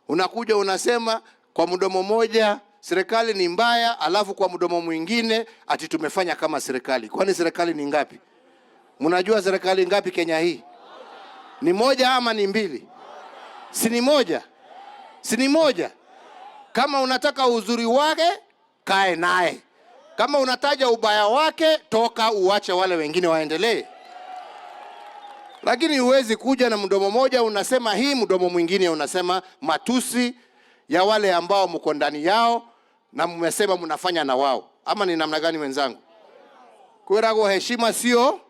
Unakuja unasema kwa mdomo moja serikali ni mbaya, alafu kwa mdomo mwingine ati tumefanya kama serikali. Kwani serikali ni ngapi? Mnajua serikali ngapi Kenya hii? Ni moja ama ni mbili? Si ni moja? Si ni moja? Kama unataka uzuri wake, kae naye. Kama unataja ubaya wake, toka uache wale wengine waendelee. Lakini huwezi kuja na mdomo moja unasema hii, mdomo mwingine unasema matusi ya wale ambao mko ndani yao na mmesema mnafanya na wao, ama ni namna gani wenzangu? Kwerago heshima sio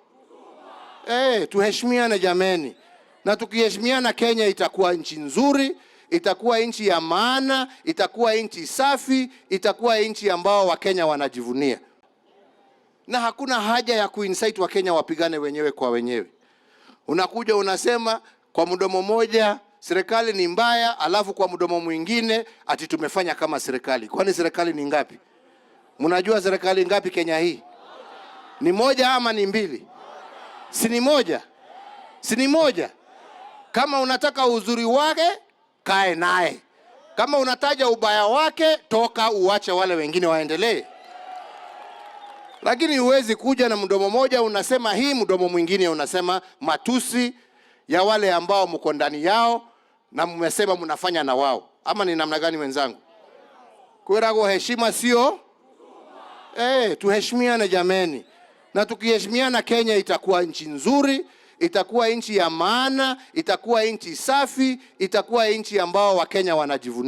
tuheshimiane jameni, na tukiheshimiana Kenya itakuwa nchi nzuri, itakuwa nchi ya maana, itakuwa nchi safi, itakuwa nchi ambao Wakenya wanajivunia, na hakuna haja ya kuincite Wakenya wapigane wenyewe kwa wenyewe. Unakuja unasema kwa mdomo moja serikali ni mbaya, alafu kwa mdomo mwingine ati tumefanya kama serikali. Kwani serikali ni ngapi? Mnajua serikali ngapi Kenya hii? Ni moja ama ni mbili? Si ni moja? Si ni moja? Kama unataka uzuri wake, kae naye. Kama unataja ubaya wake, toka uache wale wengine waendelee. Lakini huwezi kuja na mdomo moja unasema hii, mdomo mwingine unasema matusi ya wale ambao mko ndani yao na mmesema mnafanya na wao, ama ni namna gani wenzangu? Kwerago heshima sio tuheshimiane jameni, na tukiheshimiana Kenya itakuwa nchi nzuri, itakuwa nchi ya maana, itakuwa nchi safi, itakuwa nchi ambao Wakenya wanajivunia.